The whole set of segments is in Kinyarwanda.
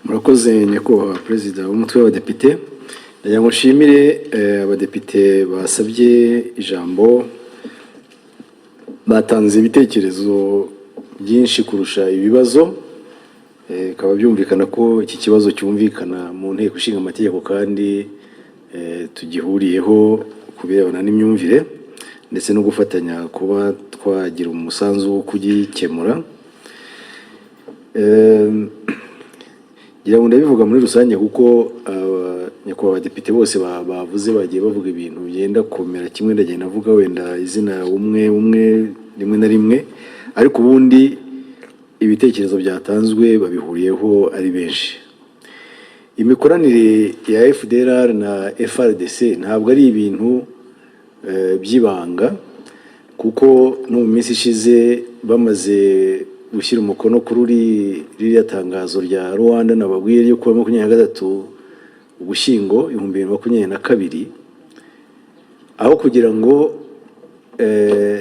Murakoze, nyakubahwa Perezida w'umutwe w'Abadepite. Ndagira ngo nshimire abadepite basabye ijambo, batanze ibitekerezo byinshi kurusha ibibazo. Bikaba byumvikana ko iki kibazo cyumvikana mu Nteko Ishinga Amategeko kandi tugihuriyeho ku birebana n'imyumvire ndetse no gufatanya kuba twagira umusanzu wo kugikemura. Ngira ngo ndabivuga muri rusange kuko nyakubahwa abadepite bose bavuze, bagiye bavuga ibintu byenda kumera kimwe. Ndagenda avuga wenda izina umwe umwe rimwe na rimwe, ariko ubundi ibitekerezo byatanzwe babihuriyeho ari benshi. Imikoranire ya FDLR na FARDC ntabwo ari ibintu by'ibanga, kuko no mu minsi ishize bamaze gushyira umukono kuri ririya tangazo rya Rwanda nababwiye ryo kuwa 23 Ugushyingo 2022, aho kugira ngo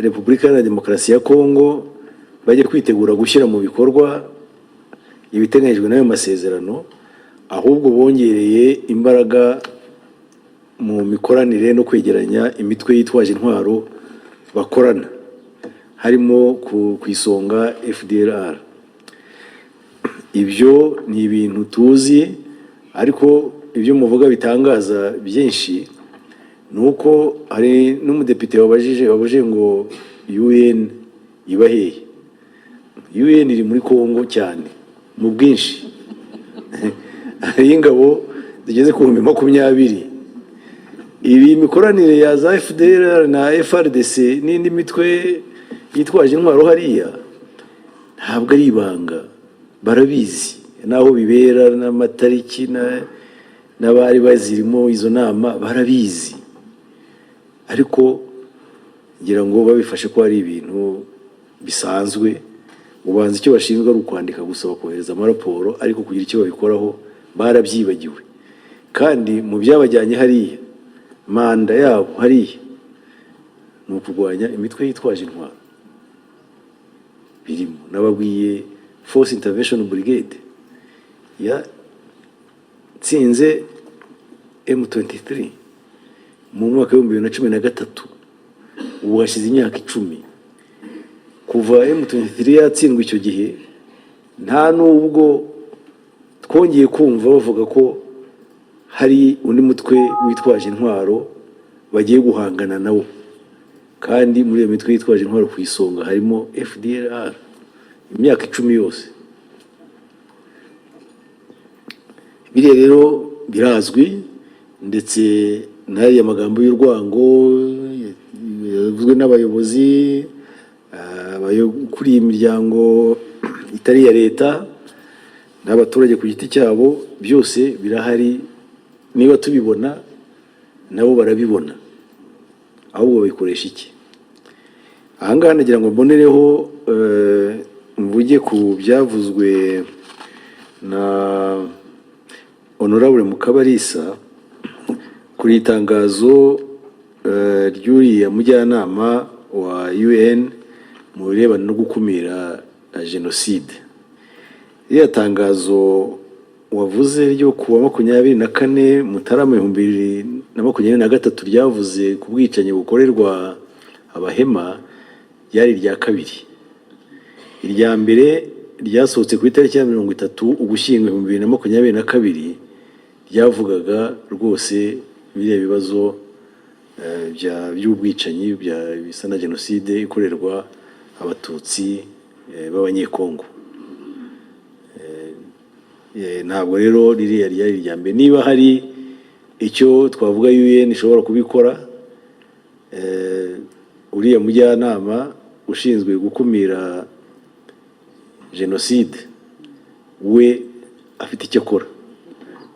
Repubulika Iharanira Demokarasi ya Kongo bajye kwitegura gushyira mu bikorwa ibiteganyijwe n'ayo masezerano, ahubwo bongereye imbaraga mu mikoranire no kwegeranya imitwe yitwaje intwaro bakorana, harimo ku isonga FDLR. Ibyo ni ibintu tuzi, ariko ibyo muvuga bitangaza byinshi ni uko hari n'umudepite wabajije ngo UN iba hehe? UN iri muri Congo cyane mu bwinshi, hari ingabo zigeze ku 20,000. Ibi mikoranire ya za FDLR na FARDC n'indi mitwe yitwaje intwaro hariya ntabwo ari ibanga, barabizi n'aho bibera n'amatariki n'abari bazirimo izo nama barabizi, ariko ngira ngo babifashe ko ari ibintu bisanzwe. Ubanza icyo bashinzwe ari ukwandika gusa, bakohereza amaraporo, ariko kugira icyo babikoraho barabyibagiwe. Kandi mu byabajyanye hariya, manda yabo hariya ni ukurwanya imitwe yitwaje intwaro, birimo nababwiye Force Intervention Brigade yatsinze M23 mu mwaka w'2013. Ubu hashize imyaka 10 kuva M23 yatsindwa. Icyo gihe nta nubwo twongeye kumva bavuga ko hari undi mutwe witwaje intwaro bagiye guhangana nawo, kandi muri iyo mitwe yitwaje intwaro ku isonga harimo FDLR. Imyaka 10 yose. Biriya rero birazwi, ndetse n'ariya magambo y'urwango yavuzwe n'abayobozi, abakuriye imiryango itari iya leta n'abaturage ku giti cyabo, byose birahari. Niba tubibona, nabo barabibona, ahubwo babikoresha iki? Ahangaha nagira ngo mbonereho mvuge ku byavuzwe na Honorable Mukabarisa kuri itangazo ry'uriya mujyanama wa UN mu birebana no gukumira jenoside. Ririya tangazo wavuze ryo kuwa 24 Mutarama 2023 ryavuze ku bwicanyi bukorerwa Abahema, ryari irya kabiri. Irya mbere ryasohotse ku itariki ya 30 Ugushyingo 2022, ryavugaga rwose biriya bibazo by'ubwicanyi bisa na jenoside ikorerwa Abatutsi b'Abanyekongo. Ntabwo rero ririya ryari irya mbere. Niba hari icyo twavuga UN ishobora kubikora, uriya mujyanama ushinzwe gukumira jenoside we afite icyo akora,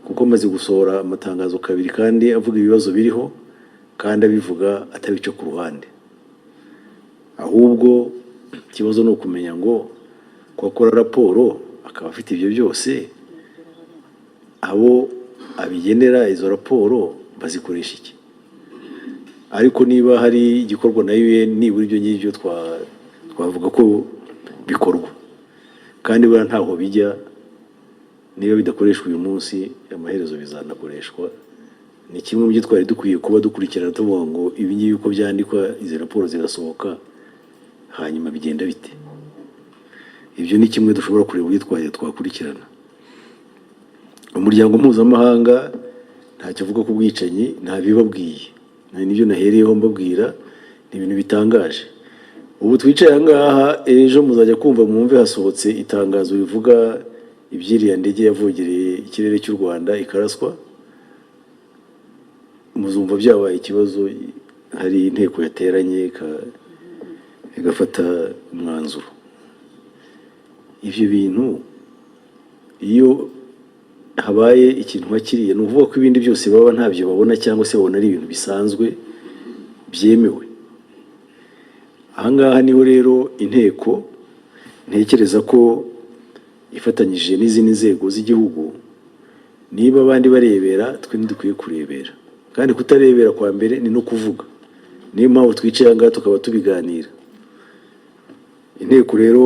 kuko amaze gusohora amatangazo kabiri kandi avuga ibibazo biriho, kandi abivuga atabica ku ruhande. Ahubwo ikibazo ni ukumenya ngo ko akora raporo akaba afite ibyo byose, abo abigenera izo raporo bazikoresha iki? Ariko niba hari igikorwa na UN, nibura ibyo ngibyo twavuga ko bikorwa, kandi buriya ntaho bijya. Niba bidakoreshwa uyu munsi, amaherezo bizanakoreshwa. Ni kimwe mu byo twari dukwiye kuba dukurikirana, tuvuga ngo ibi ngibi uko byandikwa, izi raporo zirasohoka, hanyuma bigenda bite? Ibyo ni kimwe dushobora kureba uburyo twakurikirana. Umuryango mpuzamahanga ntacyo avuga ku bwicanyi, ntabibabwiye, nta nibyo nahereyeho mbabwira. Ni ibintu bitangaje. Ubu twicaye aha ngaha, ejo muzajya kumva mwumve hasohotse itangazo rivuga iby'iriya ndege yavogereye ikirere cy'u Rwanda ikaraswa. Muzumva byabaye ikibazo, hari inteko yateranye igafata umwanzuro. Ibyo bintu, iyo habaye ikintu nka kiriya, ni ukuvuga ko ibindi byose baba ntabyo babona, cyangwa se babona ari ibintu bisanzwe byemewe. Ahangaha niho rero inteko, ntekereza ko ifatanyije n'izindi nzego z'igihugu, niba abandi barebera, twe ntidukwiye kurebera. Kandi kutarebera kwa mbere ni no kuvuga. Niyo mpamvu twicaye aha ngaha tukaba tubiganira. Inteko rero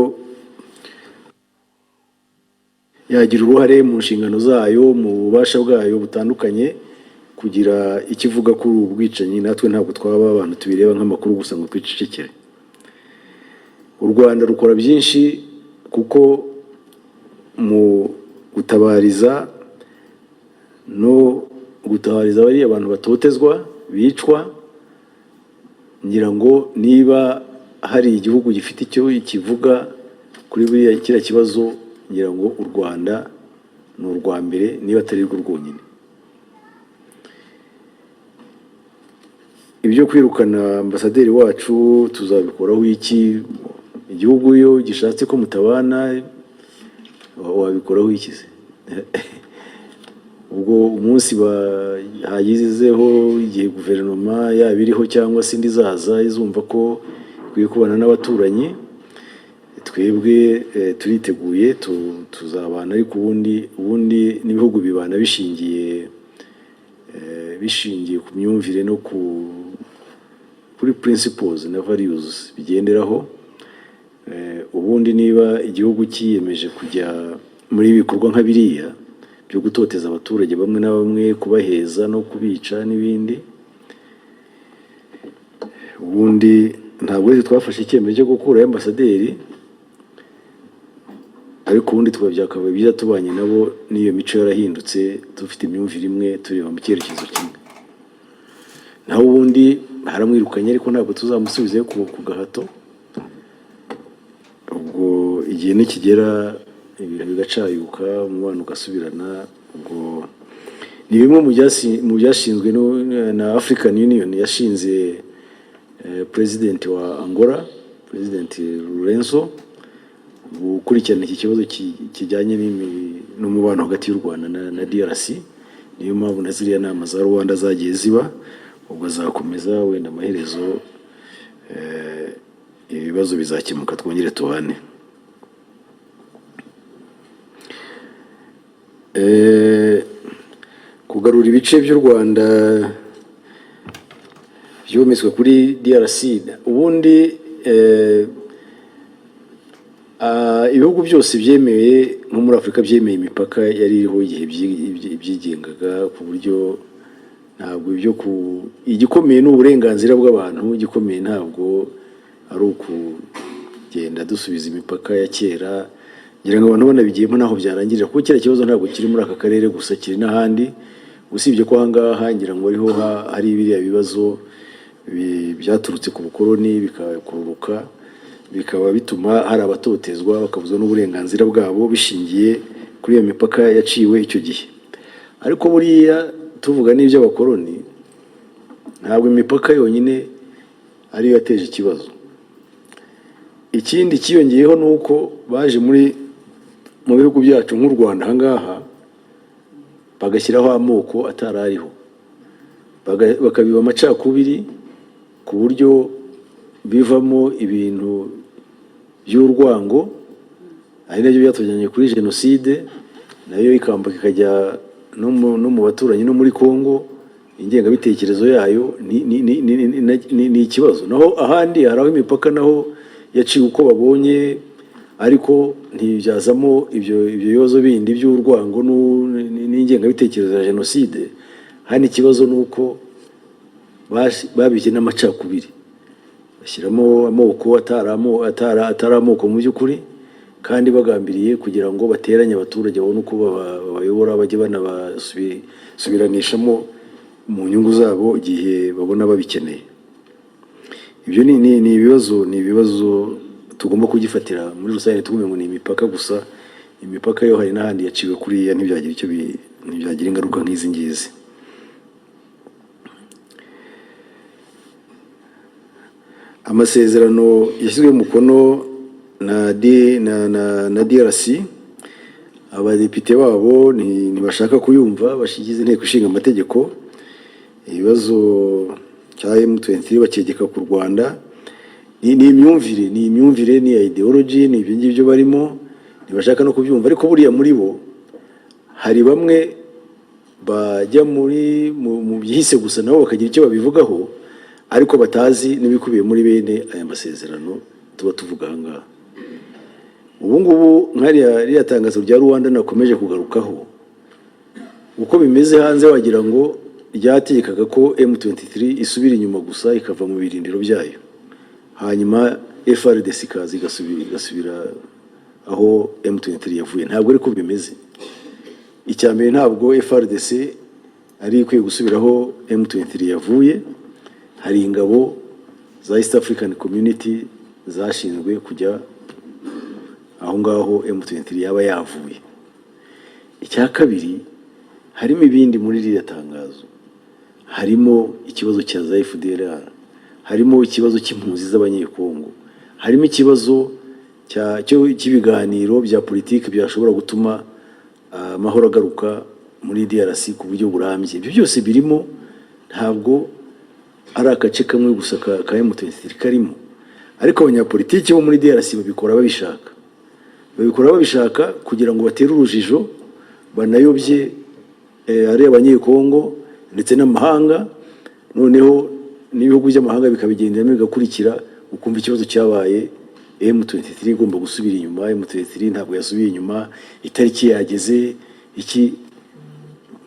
yagira uruhare mu nshingano zayo, mu bubasha bwayo butandukanye, kugira icyo ivuga kuri ubu bwicanyi. Natwe ntabwo twaba abantu tubireba nk'amakuru gusa ngo twicecekere. U Rwanda rukora byinshi, kuko mu gutabariza no gutabariza bariya abantu batotezwa, bicwa, ngira ngo niba hari igihugu gifite icyo kivuga kuri buriya kiriya kibazo, ngira ngo u Rwanda ni urwa mbere, niba atari rwo rwonyine. Ibyo kwirukana ambasaderi wacu tuzabikoraho iki? Igihugu iyo gishatse ko mutabana, wabikoraho iki se? Ubwo umunsi hagizeho igihe guverinoma yaba iriho cyangwa se indi izaza izumva ko ikwiye kubana n'abaturanyi, twebwe turiteguye, tuzabana. Ariko ubundi n'ibihugu bibana bishingiye ku myumvire no kuri principles na values bigenderaho. Ubundi niba igihugu cyiyemeje kujya muri ibikorwa nka biriya byo gutoteza abaturage bamwe na bamwe, kubaheza no kubica n'ibindi, ubundi ntabwo ari twafashe icyemezo cyo gukurayo ambasaderi, ariko ubundi tukaba byakabaye byiza tubanye nabo n'iyo mico yarahindutse, dufite imyumvire imwe, tureba mu cyerekezo kimwe. Naho ubundi haramwirukanye, ariko ntabwo tuzamusubizayo ku gahato. Ubwo igihe nikigera ibintu bigacayuka, umubano ugasubirana, ubwo ni bimwe mu byashinzwe na African Union yashinze President wa Angola, President Lourenço, gukurikirana iki kibazo kijyanye n'umubano hagati y'u Rwanda na DRC. Niyo mpamvu na ziriya nama za Rwanda zagiye ziba. Ubwo azakomeza, wenda amaherezo ibibazo bizakemuka, twongere tubane. Kugarura ibice by'u Rwanda byometswe kuri DRC, ubundi ibihugu byose byemeye, nko muri Afurika, byemeye imipaka yari iriho igihe byigengaga, ku buryo ntabwo ibyo ku igikomeye ni uburenganzira bw'abantu. Igikomeye ntabwo ari ukugenda dusubiza imipaka ya kera. Ngira ngo abantu banabigiyemo ntaho byarangirira, kuko kiriya kibazo ntabwo kiri muri aka karere gusa, kiri n'ahandi, usibye ko ahangaha ngira ngo ariho hari biriya bibazo byaturutse ku bukoloni, bikakururuka, bikaba bituma hari abatotezwa, bakabuzwa n'uburenganzira bwabo bishingiye kuri iyo mipaka yaciwe icyo gihe. Ariko buriya tuvuga n'iby'abakoloni, ntabwo imipaka yonyine ariyo yateje ikibazo. Ikindi cyiyongeyeho ni uko baje mu bihugu byacu nk'u Rwanda ahangaha, bagashyiraho amoko atari ariho, bakabiba amacakubiri, ku buryo bivamo ibintu by'urwango, ari nabyo byatujyanye kuri jenoside, nayo ikambuka ikajya no mu baturanyi, no muri Congo. Ingengabitekerezo yayo ni ikibazo. Naho ahandi hari aho imipaka naho yaciwe uko babonye, Ariko ntibyazamo ibyo bibazo bindi by'urwango n'ingengabitekerezo ya jenoside. Hano ikibazo ni uko babibye n'amacakubiri, bashyiramo amoko atari amoko mu by'ukuri, kandi bagambiriye kugira ngo bateranye abaturage, babone uko babayobora, bajye banabasubiranishamo mu nyungu zabo igihe babona babikeneye. Ibyo ni ibibazo tugomba kugifatira muri rusange. Tuvuge ngo ni imipaka gusa? Imipaka yo hari n'ahandi yaciwe kuriya, ntibyagira ingaruka nk'izi ngizi. Amasezerano yashyizweho umukono na DRC, abadepite babo ntibashaka kuyumva, bashyigize inteko ishinga amategeko. Ibibazo cya M23 bacyegeka ku Rwanda. Ni imyumvire, ni ideology, ni ibyo ngibyo barimo, ntibashaka no kubyumva. Ariko buriya muri bo hari bamwe bajya mu byihise gusa, nabo bakagira icyo babivugaho, ariko batazi n'ibikubiye muri bene aya masezerano tuba tuvuga aha ngaha ubu ngubu. Nk'ariya ririya tangazo rya Rwanda nakomeje kugarukaho, uko bimeze hanze wagira ngo ryategekaga ko M23 isubira inyuma gusa, ikava mu birindiro byayo, hanyuma FARDC ikaza igasubira aho M23 yavuye. Ntabwo ariko bimeze. Icya mbere, ntabwo FARDC ari ikwiye gusubiraho M23 yavuye. Hari ingabo za East African Community zashinzwe kujya aho ngaho M23 yaba yavuye. Icya kabiri, harimo ibindi muri ririya tangazo. Harimo ikibazo cya za FDLR, harimo ikibazo cy'impunzi z'Abanyekongo, harimo ikibazo cy'ibiganiro bya politiki byashobora gutuma amahoro agaruka muri DRC ku buryo burambye. Ibyo byose birimo, ntabwo ari agace kamwe gusa ka M23 karimo. Ariko abanyapolitiki bo muri DRC babikora babishaka kugira ngo batere urujijo, banayobye ari Abanyekongo ndetse n'amahanga. Noneho n'ibihugu by'amahanga bikabigenderamo, bigakurikira, ukumva ikibazo cyabaye, M23 igomba gusubira inyuma. M23 ntabwo yasubiye inyuma, itariki yageze iki.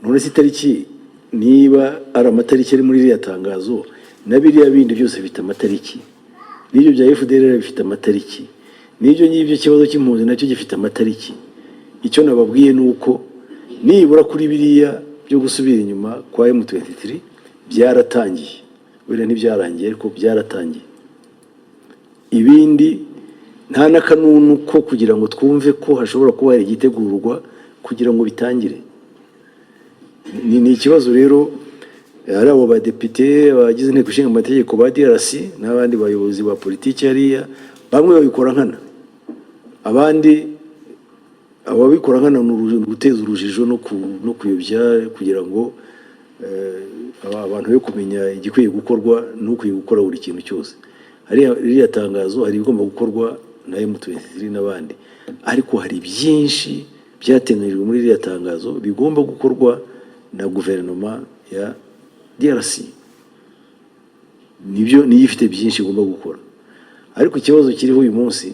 None se itariki, niba ari amatariki ari muri iriya tangazo, na biriya bindi byose bifite amatariki, n'ibyo bya FDLR bifite amatariki, n'ibyo ngibyo kibazo cy'impunzi nacyo gifite amatariki. Icyo nababwiye ni uko nibura kuri biriya byo gusubira inyuma kwa M23 byaratangiye, wenda ntibyarangiye ariko byaratangiye. Ibindi nta n'akanunu ko kugira ngo twumve ko hashobora kuba hari igitegurwa kugira ngo bitangire. Ni ikibazo rero, ari abo badepite bagize inteko ishinga amategeko ba DRC n'abandi bayobozi ba politiki hariya. Bamwe babikora nkana, abandi, ababikora nkana ni uguteza urujijo no kuyobya kugira ngo abantu be kumenya igikwiye gukorwa n'ukwiye gukora buri kintu cyose. Hariya ririya tangazo, hari ibigomba gukorwa na M23 n'abandi, ariko hari byinshi byateganyijwe muri ririya tangazo bigomba gukorwa na guverinoma ya DRC. Nibyo, niyo ifite byinshi igomba gukora. Ariko ikibazo kiriho uyu munsi,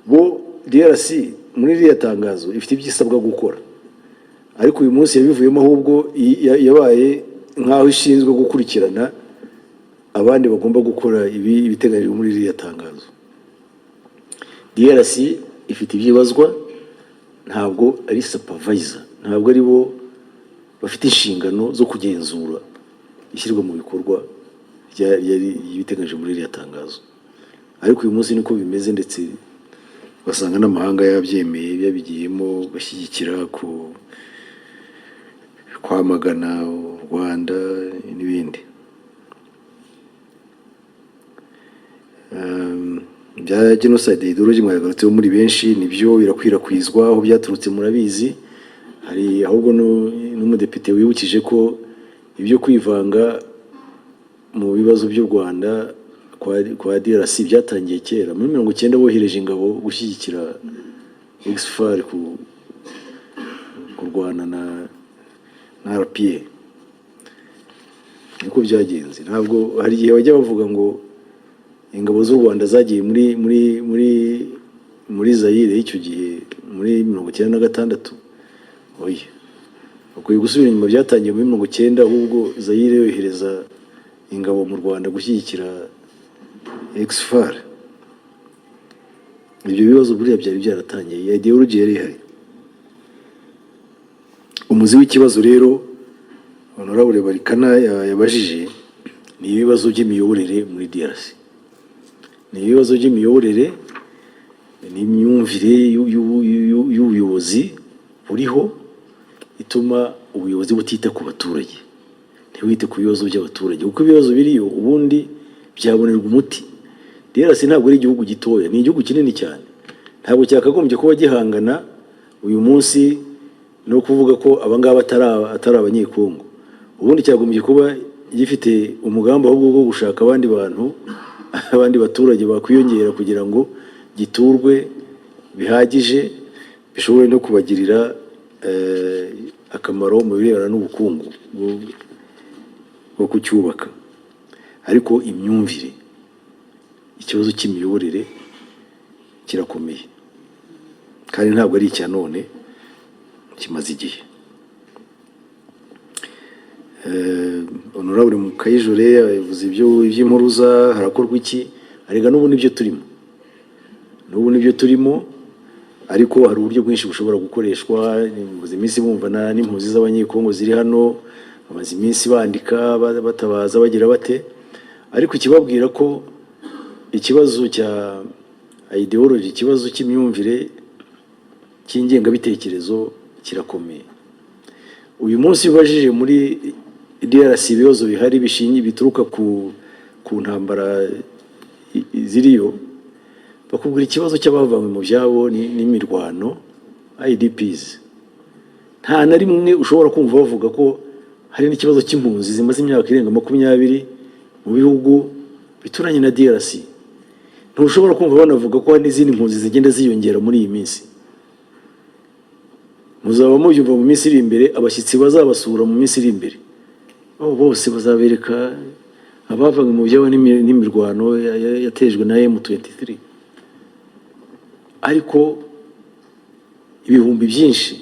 bo DRC muri ririya tangazo ifite ibyo isabwa gukora, ariko uyu munsi yabivuyemo, ahubwo yabaye nk'aho ishinzwe gukurikirana abandi bagomba gukora ibi ibiteganyijwe muri ririya tangazo. DRC ifite ibyibazwa, ntabwo ari supervisor, ntabwo ari bo bafite inshingano zo kugenzura ishyirwa mu bikorwa ry'ibiteganyijwe muri ririya tangazo. Ariko uyu munsi niko bimeze, ndetse basanga n'amahanga yabyemeye, yabigiyemo bashyigikira ku kwamagana u Rwanda n'ibindi. Bya genocide ideology mwabigarutseho muri benshi, nibyo, birakwirakwizwa, aho byaturutse murabizi. Hari ahubwo n'umudepite wibukije ko ibyo kwivanga mu bibazo by'u Rwanda kwa DRC byatangiye kera muri 90, bohereje ingabo gushyigikira Ex-FAR kurwana na RPA. Niko byagenze. Ntabwo hari igihe bajya bavuga ngo ingabo z'u Rwanda zagiye muri muri Zaire y'icyo gihe muri 96. Oya, bakwiye gusubira inyuma. Byatangiye muri 90, ahubwo Zaire yohereza ingabo mu Rwanda gushyigikira ex-FAR. Ibyo bibazo buriya byari byaratangiye, iya ideology yari ihari. Umuzi w'ikibazo rero Honorable Barikana yabajije ni ibibazo by'imiyoborere muri DRC, ni ibibazo by'imiyoborere n'imyumvire y'ubuyobozi buriho ituma ubuyobozi butita ku baturage, ntiwite ku bibazo by'abaturage, kuko ibibazo biriyo ubundi byabonerwa umuti. DRC ntabwo ari igihugu gitoya, ni igihugu kinini cyane. Ntabwo cyakagombye kuba gihangana uyu munsi no kuvuga ko abangaba atari Abanyekongo. Ubundi cyagombye kuba gifite umugambi ahubwo wo gushaka abandi bantu, abandi baturage bakwiyongera kugira ngo giturwe bihagije, bishobore no kubagirira akamaro mu birebana n'ubukungu bwo kucyubaka. Ariko imyumvire, ikibazo cy'imiyoborere kirakomeye, kandi ntabwo ari icya none, kimaze igihe. Honorable Mukayijore yavuze ibyo iby'impuruza, harakorwa iki? Arega n'ubu nibyo turimo, n'ubu nibyo turimo, ariko hari uburyo bwinshi bushobora gukoreshwa. Mumaze iminsi bumva n'impunzi z'Abanyekongo ziri hano, bamaze iminsi bandika, batabaza, bagira bate. Ariko ikibabwira ko ikibazo cya ideology, ikibazo cy'imyumvire, cy'ingengabitekerezo kirakomeye. Uyu munsi ubajije muri DRC ibibazo bihari bishingiye, bituruka ku ntambara ziriyo, bakubwira ikibazo cy'abavanywe mu byabo n'imirwano, IDPs. Nta na rimwe ushobora kumva bavuga ko hari n'ikibazo cy'impunzi zimaze imyaka irenga 20 mu bihugu bituranye na DRC. Ntushobora kumva banavuga ko hari n'izindi mpunzi zigenda ziyongera muri iyi minsi. Muzaba mubyumva mu minsi iri imbere, abashyitsi bazabasura mu minsi iri imbere, abo bose bazabereka abavanywe mu byabo n'imirwano yatejwe na M23. Ariko ibihumbi byinshi,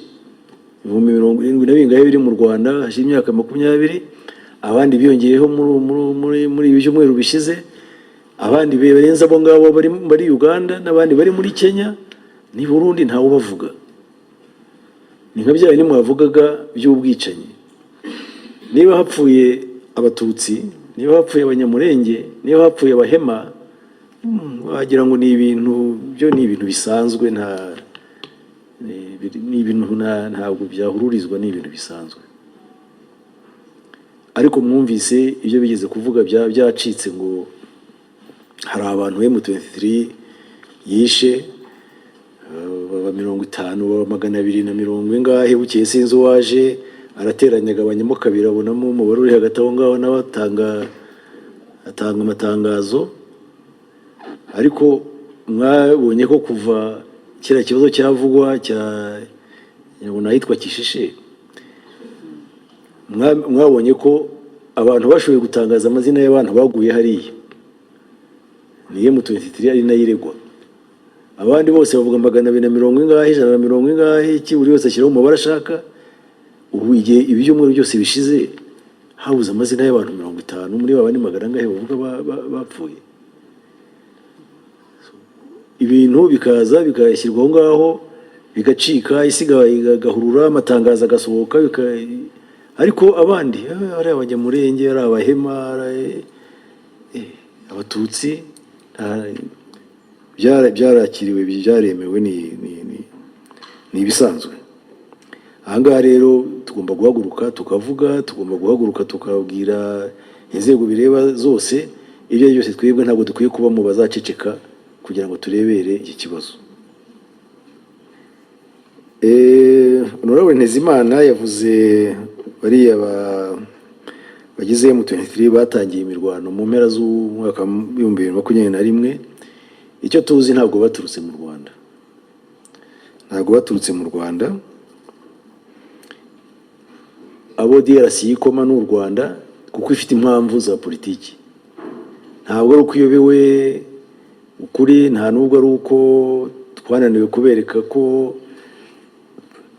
70,000 na bingahe biri mu Rwanda hashize imyaka 20, abandi biyongeyeho muri ibi byumweru bishize, abandi barenze abo ngabo bari Uganda n'abandi bari muri Kenya ni Burundi, ntawe ubavuga. Ni nka bya bindi mwavugaga by'ubwicanyi: niba hapfuye Abatutsi, niba hapfuye Abanyamurenge, niba hapfuye Abahema, wagira ngo ni ibintu byo ni ibintu bisanzwe, nta ni ibintu ntabwo byahururizwa, ni ibintu bisanzwe. Ariko mwumvise ibyo bigeze kuvuga byacitse ngo hari abantu M23 yishe, baba 50, baba 200 ingahe. Bukeye sinzi uwaje arateranya, agabanyamo kabiri, abonamo umubare uri hagati aho ngaho, nawe atanga amatangazo. Ariko mwabonye ko kuva kiriya kibazo cyavugwa cya nyabona ahitwa Kishishe, mwabonye ko abantu bashoboye gutangaza amazina y'abantu baguye hariya ni M23, ari nayo iregwa. Abandi bose bavuga 200 ingahe, 150 ingahe, iki, buri wese ashyiraho umubare ashaka. Ubu igihe ibi byumweru byose bishize, habuze amazina y'abantu 50 muri ba bandi magana angahe bavuga bapfuye. Ibintu bikaza bigashyirwa aho ngaho, bigacika, isi igahurura, amatangazo agasohoka, ariko abandi, ari Abanyamurenge, ari Abahema, ari Abatutsi, byarakiriwe, byaremewe, ni ibisanzwe. Ahangaha rero tugomba guhaguruka tukavuga, tugomba guhaguruka tukabwira inzego bireba zose. Ibyo ari byo byose, twebwe ntabwo dukwiye kuba mu bazaceceka kugira ngo turebere iki kibazo. Honorable Ntezimana yavuze bariya bagize M23 batangiye imirwano mu mpera z'umwaka w'2021. Icyo tuzi, ntabwo baturutse mu Rwanda, ntabwo baturutse mu Rwanda. Abo DRC yikoma ni u Rwanda, kuko ifite impamvu za politiki. Ntabwo ari uko iyobewe ukuri, nta nubwo ari uko Twananiwe kubereka ko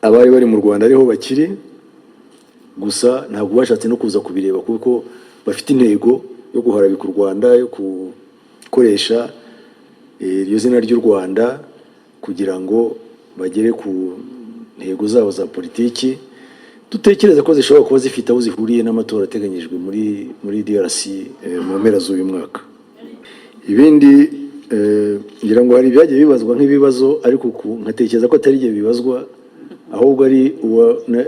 abari bari mu Rwanda ariho bakiri. Gusa ntabwo bashatse no kuza kubireba, kuko bafite intego yo guharabika u Rwanda, yo gukoresha iryo zina ry'u Rwanda kugira ngo bagere ku ntego zabo za politiki, dutekereza ko zishobora kuba zifite aho zihuriye n'amatora ateganyijwe muri DRC mu mpera z'uyu mwaka. Ibindi ngira ngo hari ibyagiye bibazwa nk'ibibazo, ariko nkatekereza ko atari igihe bibazwa, ahubwo ari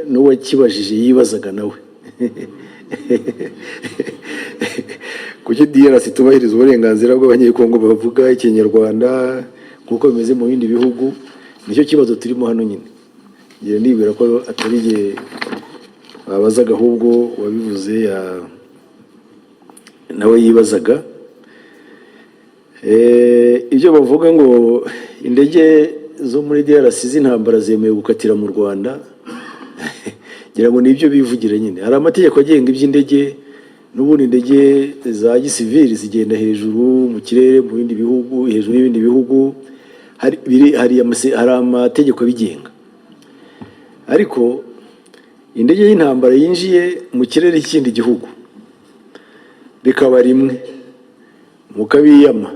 n'uwakibajije yibazaga nawe kuki DRC itubahiriza uburenganzira bw'Abanyekongo bavuga Ikinyarwanda nk'uko bimeze mu bindi bihugu. Nicyo kibazo turimo hano nyine. Ngira nibwira ko atari igihe babazaga, ahubwo uwabivuze nawe yibazaga. Ibyo bavuga ngo indege zo muri DRC z'intambara zemewe gukatira mu Rwanda, ngira ngo nibyo bivugira nyine. Hari amategeko agenga iby'indege. N'ubundi indege za gisivili zigenda hejuru mu kirere mu bindi bihugu, hejuru y'ibindi bihugu, hari amategeko abigenga. Ariko indege y'intambara yinjiye mu kirere cy'ikindi gihugu, bikaba rimwe mukabiyama,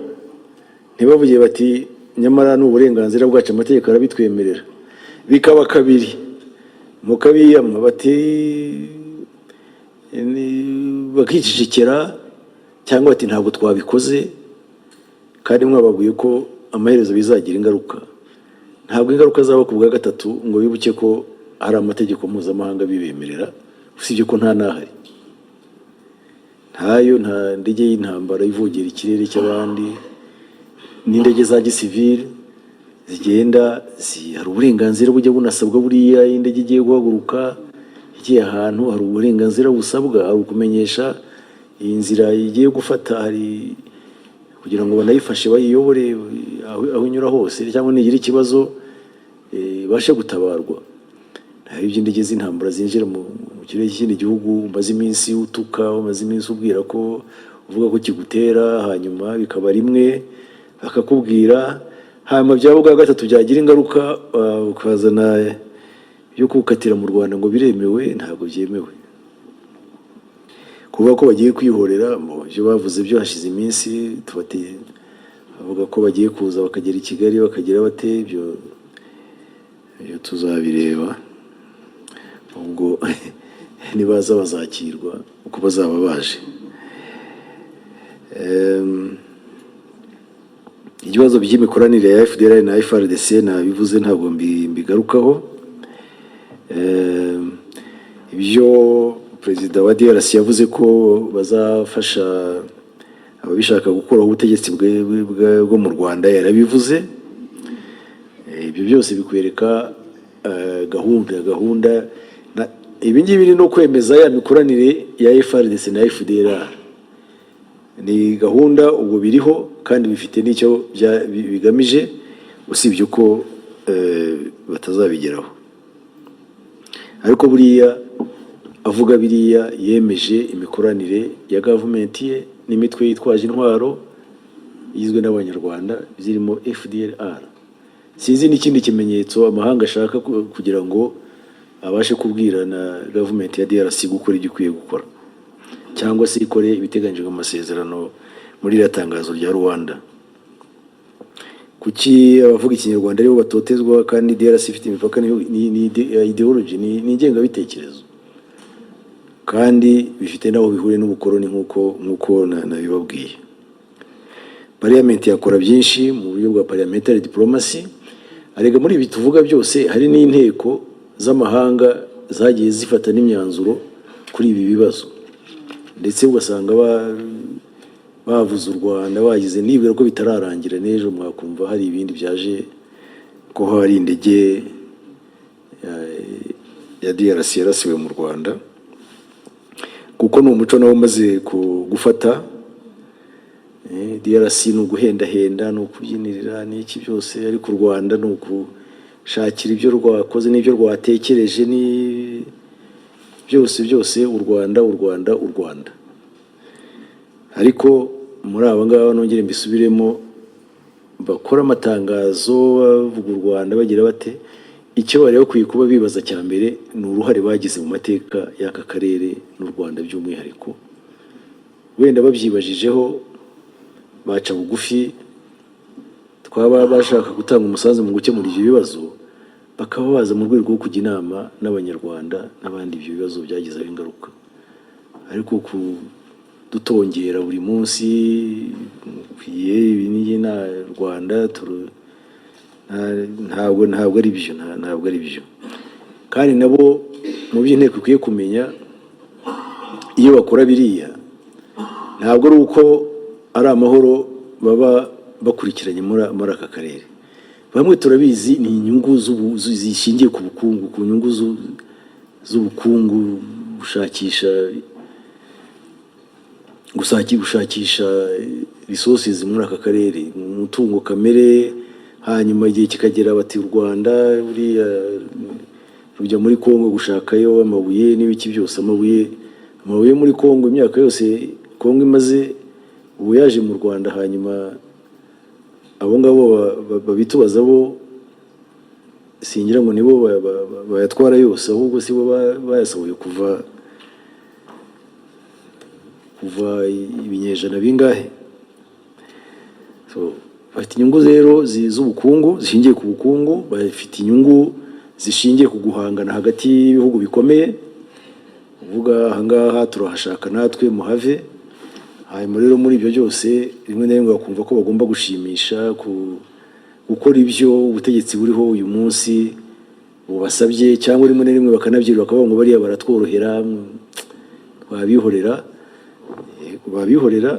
ntibavuge bati nyamara ni uburenganzira bwacu, amategeko arabitwemerera, bikaba kabiri mukabiyama, bati bakicecekera, cyangwa bati ntabwo twabikoze, kandi mwababwiye ko amaherezo bizagira ingaruka. Ntabwo ingaruka zaba ku bwa gatatu ngo bibuke ko hari amategeko mpuzamahanga bibemerera, usibye ko nta n'ahari, ntayo. Nta ndege y'intambara ivogera ikirere cy'abandi. N'indege za gisivili zigenda hari uburenganzira bujya bunasabwa. Buriya iyo indege igiye guhaguruka igiye ahantu, hari uburenganzira busabwa, hari ukumenyesha iyi nzira igiye gufata, hari kugira ngo banayifashe, bayiyobore aho inyura hose, cyangwa nigira ikibazo ibashe gutabarwa. Nta iby'indege z'intambara zinjira mu kirere cy'ikindi gihugu umaze iminsi utuka, umaze iminsi ubwira ko uvuga ko kigutera, hanyuma bikaba rimwe bakakubwira, hanyuma byaba ubwa gatatu byagira ingaruka, ukazana yo kuwukatira mu Rwanda ngo biremewe. Ntabwo byemewe. Kuvuga ko bagiye kwihorera mu byo bavuze byo hashize iminsi tubate bavuga ko bagiye kuza bakagera i Kigali, bakagira bate, ibyo tuzabireba. Ubwo nibaza bazakirwa uko bazaba baje. Ibibazo by'imikoranire ya FDLR na FARDC nabivuze, ntabwo mbigarukaho. Ibyo perezida wa DRC yavuze ko bazafasha ababishaka gukuraho ubutegetsi bwo mu Rwanda, yarabivuze. Ibyo byose bikwereka gahunda ibi ngibi ni no kwemeza ya mikoranire ya FARDC na FDLR. Ni gahunda ubwo biriho kandi bifite n'icyo bigamije, usibye ko batazabigeraho. Ariko buriya avuga biriya, yemeje imikoranire ya gavumenti ye n'imitwe yitwaje intwaro igizwe n'Abanyarwanda zirimo FDLR. Sinzi n'ikindi kimenyetso amahanga ashaka kugira ngo abashe kubwira na gavumenti ya DRC gukora ibyo ikwiye gukora, cyangwa se ikore ibiteganyijwe mu masezerano muri iriya tangazo rya Rwanda. Kuki abavuga Ikinyarwanda aribo batotezwa kandi DRC ifite imipaka? Ni ideology, ni ingengabitekerezo, kandi bifite n'aho bihuriye n'ubukoloni nk'uko nabibabwiye. Parliament yakora byinshi mu buryo bwa parliamentary diplomacy. Arega muri ibi tuvuga byose, hari n'inteko z'amahanga zagiye zifata n'imyanzuro kuri ibi bibazo, ndetse ugasanga bavuze u Rwanda bagize. Nibwira ko bitararangira, n'ejo mwakumva hari ibindi byaje, ko hari indege ya DRC yarasiwe mu Rwanda, kuko ni umuco nawo umaze gufata. DRC ni uguhendahenda, ni ukubyinirira n'iki byose, ariko u Rwanda ni ukushakira ibyo rwakoze n'ibyo rwatekereje, ni byose byose u Rwanda, u Rwanda, u Rwanda. Ariko muri aba ngaba, nongere mbisubiremo. bakora amatangazo bavuga u Rwanda bagira bate, icyo bari bakwiye kuba bibaza cya mbere ni uruhare bagize mu mateka y'aka karere n'u Rwanda by'umwihariko. Wenda babyibajijeho baca bugufi, twaba bashaka gutanga umusanzu mu gukemura ibyo bibazo, bakaba baza mu rwego rwo kujya inama n'Abanyarwanda n'abandi ibyo bibazo byagizeho ingaruka. Ariko kudutongera buri munsi, mukwiye ibi n'iyi na Rwanda, ntabwo ari byo, ntabwo ari byo. Kandi nabo mu byo inteko ikwiye kumenya, iyo bakora biriya ntabwo ari uko ari amahoro baba bakurikiranye muri aka karere. Bamwe turabizi, ni inyungu zishingiye ku bukungu, ku nyungu z'ubukungu, gushakisha resources muri aka karere, umutungo kamere. Hanyuma igihe kikagera bati u Rwanda buriya rujya muri Kongo gushakayo amabuye n'ibiki byose. Amabuye muri Kongo, imyaka yose Kongo imaze, ubu yaje mu Rwanda. Hanyuma abo ngabo babitubaza bo, singira ngo nibo bayatwara yose, ahubwo si bo bayasohoye kuva ibinyejana bingahe. So, bafite inyungu rero z'ubukungu zishingiye ku bukungu, bafite inyungu zishingiye ku guhangana hagati y'ibihugu bikomeye, uvuga ahangaha turahashaka natwe muhave. Hanyuma rero muri ibyo byose, rimwe na rimwe bakumva ko bagomba gushimisha, gukora ibyo ubutegetsi buriho uyu munsi bubasabye, cyangwa rimwe na rimwe bakanabyirwa, bakavuga ngo bariya baratworohera, twabihorera. Yego, babihorera,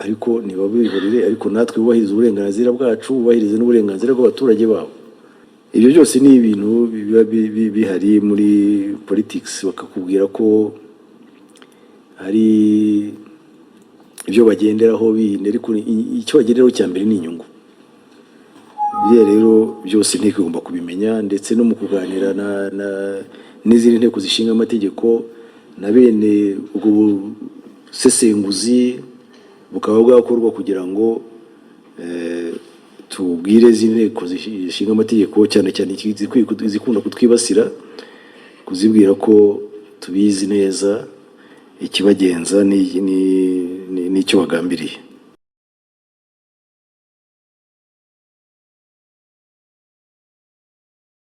ariko ntibabihorere, ariko natwe bubahirize uburenganzira bwacu, bubahirize n'uburenganzira bw'abaturage babo. Ibyo byose ni ibintu biba bihari muri politics, bakakubwira ko hari ibyo bagenderaho bindi, ariko icyo bagenderaho cya mbere ni inyungu. Biriya rero byose inteko igomba kubimenya, ndetse no mu kuganira n'izindi nteko zishinga amategeko na bene ubwo busesenguzi bukaba bwakorwa kugira ngo tubwire izindi nteko zishinga amategeko, cyane cyane izikunda kutwibasira, kuzibwira ko tubizi neza ikibagenza n'icyo bagambiriye.